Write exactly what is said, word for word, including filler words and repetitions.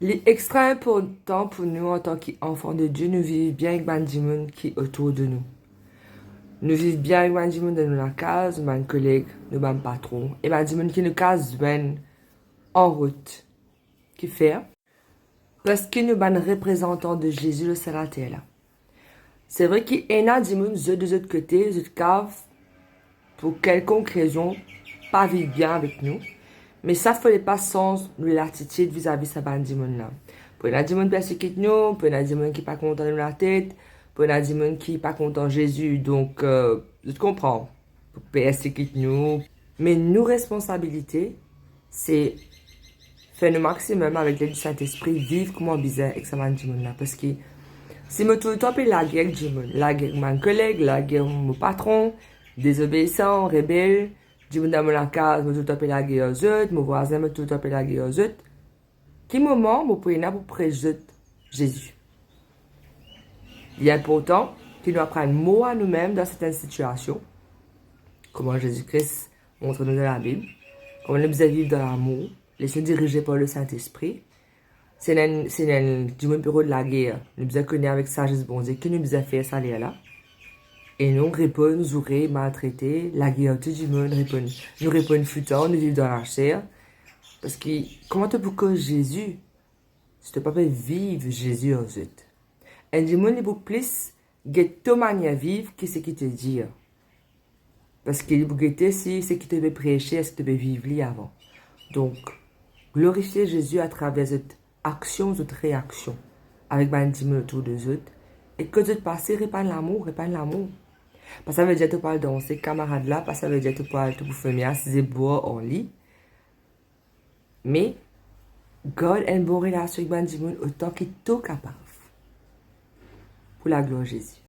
Li extra inportan pou nou, antan ki anfan de Die, nou viv bien ek bann dimoun ki otour de nou. Nou viv bien ek bann dimoun dan nou lakaz, nou bann koleg, nou bann patron, e bann dimoun ki nou kav zwenn an rout. Kifer? Parski nou bann reprezantan de Zezi lor sa later la. Se vre ki ena dimoun zot de zot kote, zot kav, pou kelkonk rezon, pa viv bien avek nou, me sa fode pa sanz nou latitid vizavi sa bann dimoun la. Pou ena dimoun persekit nou, pou ena dimoun ki pa kontan nou latet, pou ena dimoun ki pa kontan Zezi, donk, euh, zot konpran, pou persekit nou. Me nou responsabilite, se fer nou maximum avek led Sintespri, viv kouma bizin ek sa bann dimoun la. Parski si mo toultan pe lagere ek dimoun, lagere ek bann koleg, lagere ek mo patron, dezobeisan, rebel, dimoun dan mo lakaz, mo toultan pe lagere ar zot, mo vwazin, mo toultan pe lagere ar zot, ki moman mo pou ena pou pres zot Zezi? Li inportan ki nou aprann mor a noumem dan sertenn sitiasion, kouma Zezi Kris montre nou dan Labib, kouma nou bizin viv dan lamour, les nou dirize par Lesintespri. Si ena enn, si ena enn dimoun pe rod lager, nou bizin kone avek sazes Bondie ki nou bizin fer sa ler la. E non reponn, zoure, maltrete, lager ar tou dimoun, reponn, nou reponn foutan, nou viv dan laser. Parski kouma to pou koz Zezi si to pa pe viv Zezi ar zot? Enn dimoun li pou plis get to manier viv ki seki to dir. Parski li pou gete si seki to pe prese, eski to pe viv li avan. Donk, glorifie Zezi atraver zot aksion, zot reaksion avek bann dimoun otour de zot. E kot zot pase, repann lamour, repann lamour. Pa savedir to pou al danse kamarad la, pa savedir to pou al, to pou ferme asize bwar ar li. Me gard enn bon relasion ek bann dimoun otan ki to kapav, pou laglwar Zezi.